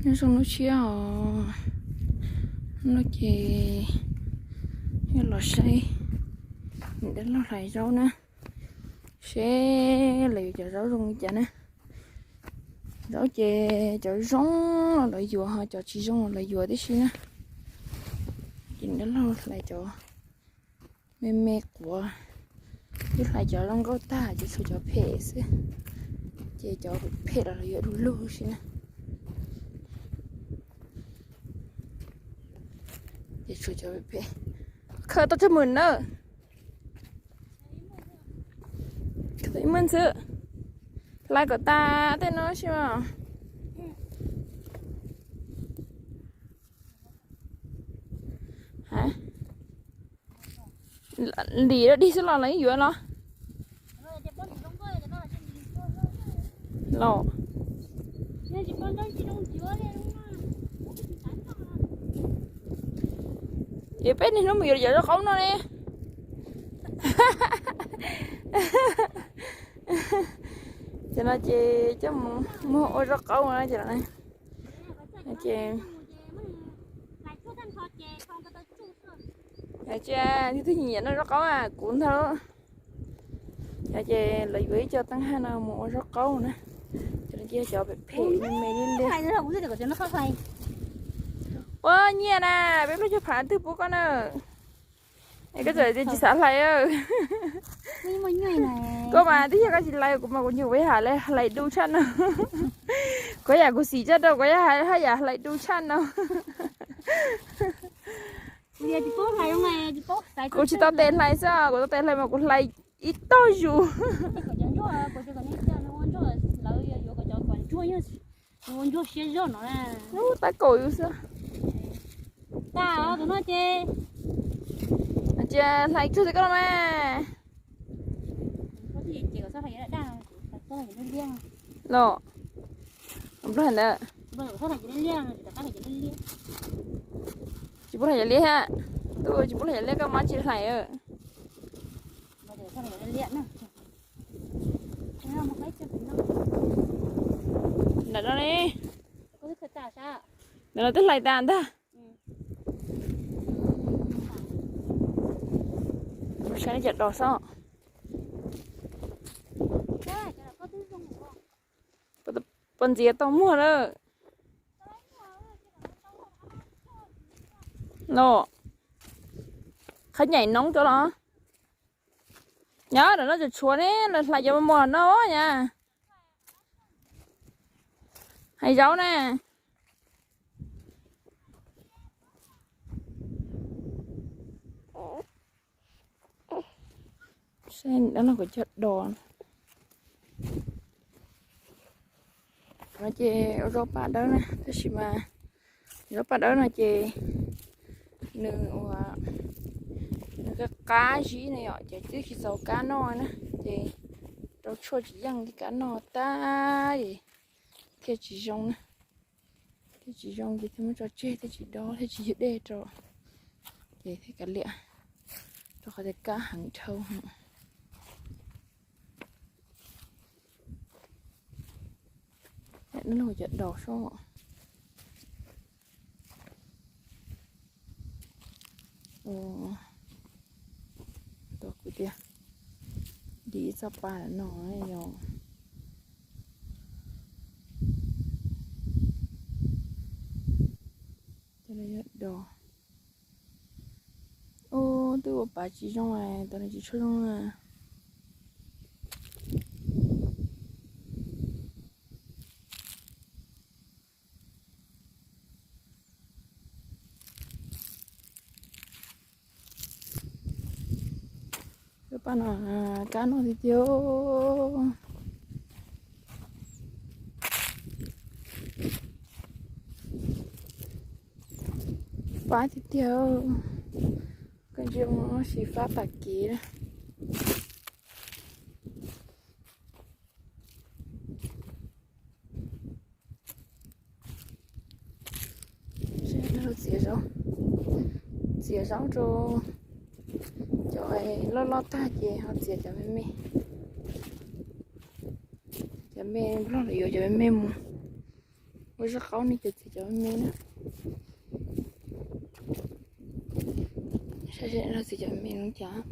Nyob zoo hnub tshiab os, no ces yog los saib niam dab laug hlais zaub na, seb lawv yuav cov zaub zoo li cas na. Zaub ces cov zoo los lawv yuav, ho cov tsis zoo los lawv yuav tib si na. Ces niam dab laug hlais cov me me quav, twb hlais cov zoo nkauj tag ces tshuav cov phem xwb. Ces cov phem los lawv yuav du lug si na. Ces tshuav cov phem. Khawb tau tsawg mwm na? Ib mwm xwb. Hlais kom tas tej no si mas. Lim rau dig xwb los lawv yuav los? Los es peb niaj hnub mus yuav cov zaub qaub no ne. Ces no ces coj mus muag ua zaub qaub na ces. Ces cia twg nyiam noj zaub qaub kuv ntag. Ces lawv yuav ib co teeb haj no mus ua zaub qaub na. Ces no cia cov phem phem me me li li. Ua nyiaj na, peb lub cuag phav twg pub koj na? Es koj txawm tias tsis xav hlais. Koj mas twb yog koj tsis hlais kuv mas kuv nyuam qhuav yog hlais du tshaj no. Kuv yam kuv xim tshaj rau kuv yog haj yam hlais du tshaj no. Kuv tsis tau tes hlais xwb, kuv tau tes hlais mas kuv hlais ib tog zus. Tab kaum yus xwb. Cia hlais tsuag xwb koj los mas. Los, nplog ntawd. Tsis pub hlais yam liab thiab. Tub tsis pub hlais yam liab koj mam tsis hlais. Ntawm no ne. Ntawm no twb hlais tas ntag. Saib cov dos sob. Puas ntxias tau muag lawm? No, qhov nyaim noob tuaj los. Nyob ntawm no tshuav tshuav ne, lawv hlais cov mos no nyab. Hais zaub na. Saib dab laug kuv cog dos. No ces ua zaub paj dawb na, tab sis mas zaub paj dawb no ces nws ua, nws qab qab zib na yom, ces twb tsis txaus kab noj na, ces rau tshuaj tsis yeej li kab noj tag es thiaj tsis zoo na. Thiaj tsis zoo ces thiaj muab tso tseg, thiaj tsis dob, thiaj tsis yug dej rau. Ces thiaj kav liam, rau qhov tias kab heev dhau. Nws cov dos sob. Tus kuv tias, dim ib txoj pa no yog. Cov no yog dos. Ub, twb ua pav tsis zoo, tus no tsis tshua zoo. Paj no kab noj tiag tiag. Fab tiag tiag. Koj ntsia mus no xyiv fab tag kev na. Txiav zaub, txiav zaub rau cov loj loj tag ces ho txiav cov me me. Cov me nplog lawv yuav cov me me mus. Ua zaub qaub nej cov txiv cov me na. Saib seb no txiv cov me no cas.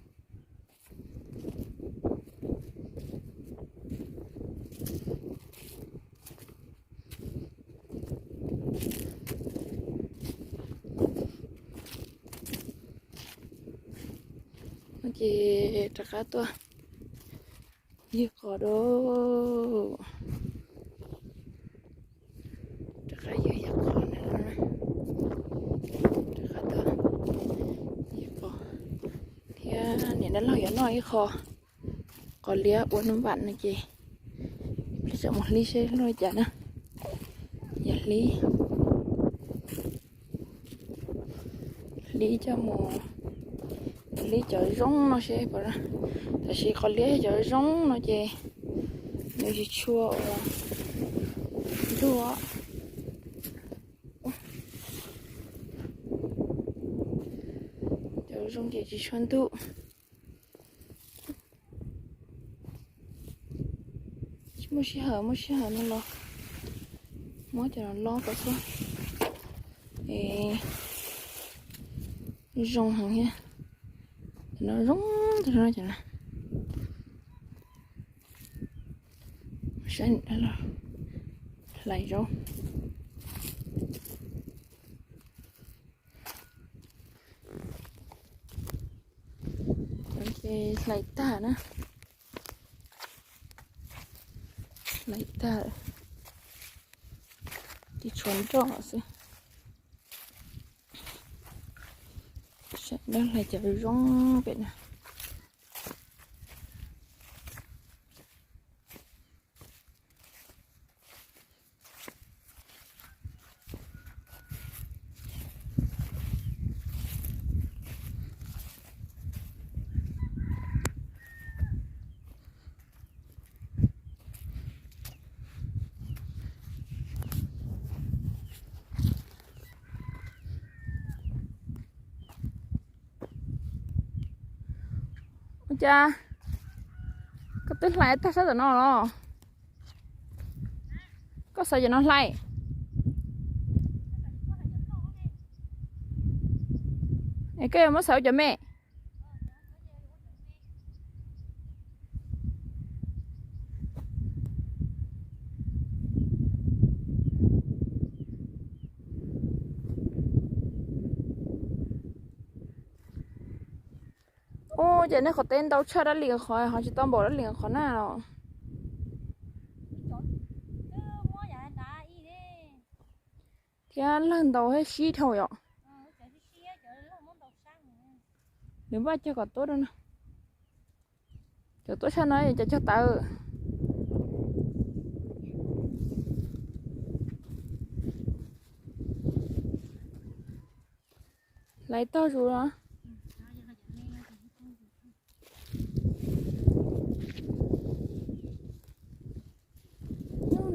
Ces rov qab tuaj yawg qos dua. Rov qab yawg yawg qos na. Rov qab tuaj yawg qos thiab niam dab laug yuav noj ib qho qos liab ua nub vam no ces peb tseem mus hlib seb luaj cas na. Yog hlib, hlib coj mus, hlib cov zoo no seb puas, tab sis qos liab yog cov zoo no ces nws tsis tshua ua ntug. Cov zoo ces tsis tshua ntug. Tsis muaj sij hawm, muaj sij hawm no los muab cov no lob kom xwb. Zoo heev thiab. Cov no zoo tag no cov no. Saib hlais zaub. Ces hlais tag na. Hlais tag ces tshuav nroj xwb. Saib dab hlais cov zoo pem na. Ua cas koj twb hlais tag sab tom no los? Koj xav cov no hlais? Es koj yuav muab xav ua cov me? Ua cas nej qhov teb ntau tshaj dab li qhov, ho tsis tau npaum dab li qhov na los? Thiab lawg ntau thiab sib dhau yom. Nws npaj cog kom tuab rau no. Cov tuab tshaj no cov cog tawv. Hlais tog zus los.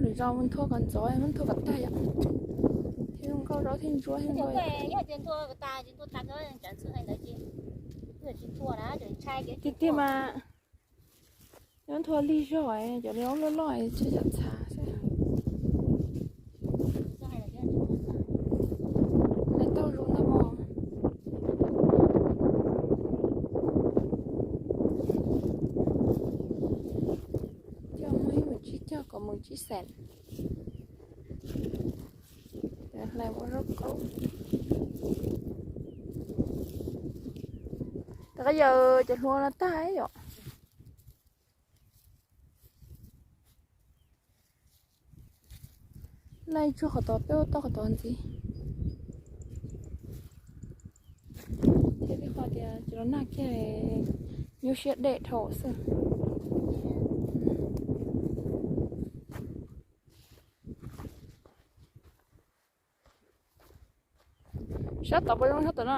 Lwm zaus mus nthua kom ntxov, muab nthua kom tag yom. Thiaj zoo nkauj zaub thiaj ntsuab thiaj nkauj. Tiag tiag mas nyob nthua lig zog, cov li loj loj tsam cov txhav xwb. Hlais tog zus ntag mog. Coj muaj ib mus tsib caug kom mus tsib xees. Hlais ua zaub qaub. Rov qab yaws cov hlua no tag yom. Laij tsuag qhov tod, peb ua toj qhov tod ntxiv. Thiab peb qhov tias cov los nag kiag nyuaj siab dej dhau xwb. Sab tod puas zoo sab tom no?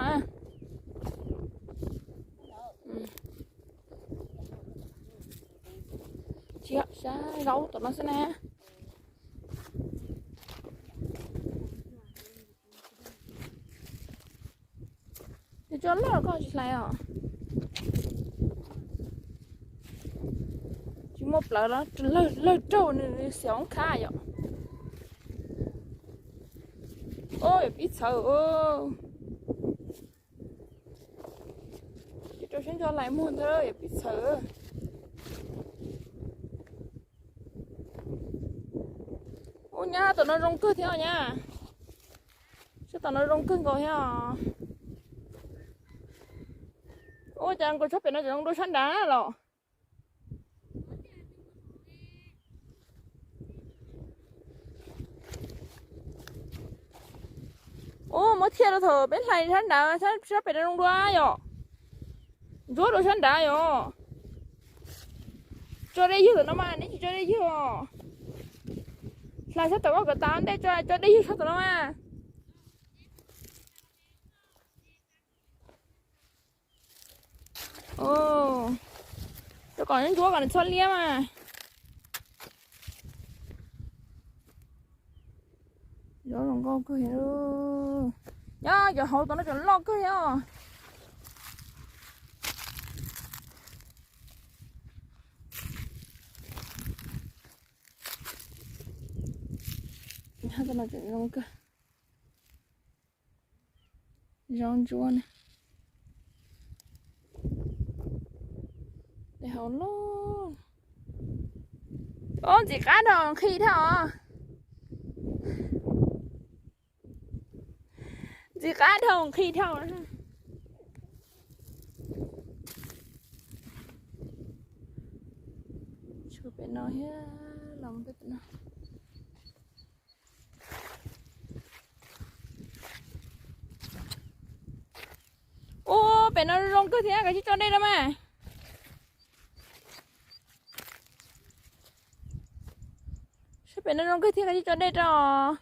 Tsis, sab zaub tom no xwb na. Cov tso loj koj tsis hlais os? Tsis muaj plawv los lawg raug nws xiav oob khab yom. Yog pib txhawv. Ces rau siab ntso hlais muag ntag, yog pib txhawv. Ua nyab, tom no zoo kawg thiab os nyab. Sab tom no zoo kawg nkaus thiab os. Ua cas nkaus tshaj pem no zoo dua sab nrad los? Ua muab thiaj rau thaum peb hlais sab nrad, sab pem no zoo dua yom. Ntsuab dua sab nrad yom. Tso dej ywg tom no mas, neb tsis tso dej ywg os. Hlais sab tom koj kom tas ntej tso, tso dej ywg sab tom no mas. Rau kom ntsuab kom nws txhob liab mas. Zoo nkauj kawg. Nyob cov hauv tom no tseem loj kawg thiab os. Zoo kawg. Zoo ntsuab na. Tej hauv loj. Ob, ntxim qab dhau nqhis thiab os. Ntxim qab dhau nqhis dhau. Tshuav pem no thiab los pem no. Ua pem no zoo kawg thiab, kav tsij tso dej rau mas. Sab pem no zoo kawg thiab, kav tsij tso dej rau.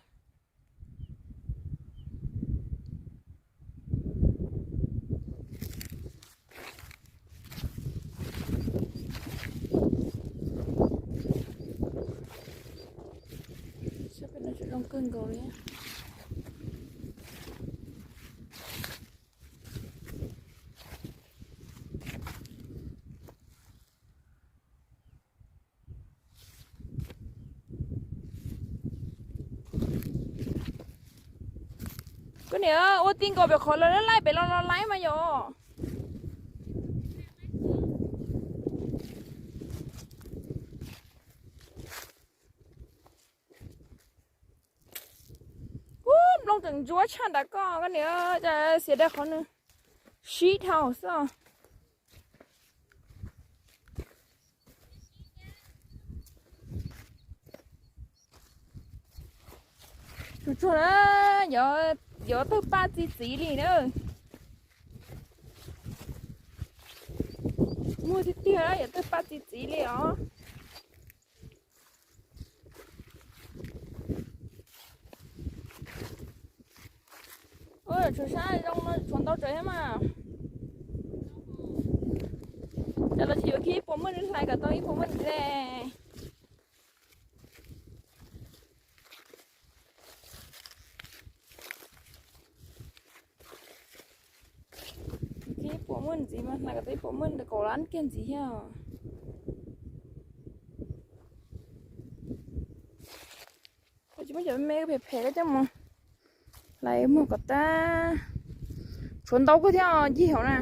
Sab pem no zoo kawg nkaus li. Koj niam, ua ti nkaus pem qhov lawv laij pem los los laij mas yom. Ub, nplooj tseem ntsuab tshaj nram koj, koj niam, cas xiam dab qhov nws sib dhau xwb. Tsuag tsuag na, yuav tawg paj txi txiv li na. Muag tiag tiag, yuav tawg paj txi txiv li os. Tshuav sab zoo no tshuav ntau tsawv thiab mas. Cas los tsis yuav khib ib puas muaj hlais kom tau ib puas muaj ntxiv. Khib ib puas muaj ntxiv mas hlais kom tau ib puas muaj kaum lab kiag ntxiv thiab. Tsis muaj cov me me phem phem coj mus hlais muag kom tag. Tshuav ntau kawg thiab ncig hauv na.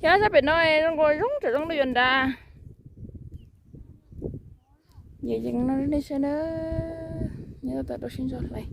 Thiab sab pem no zoo nkaus zoo tseem zoo dua yuav nrad. Nyiam yees no nej saib na, nyob tau rau siab ntso hlais.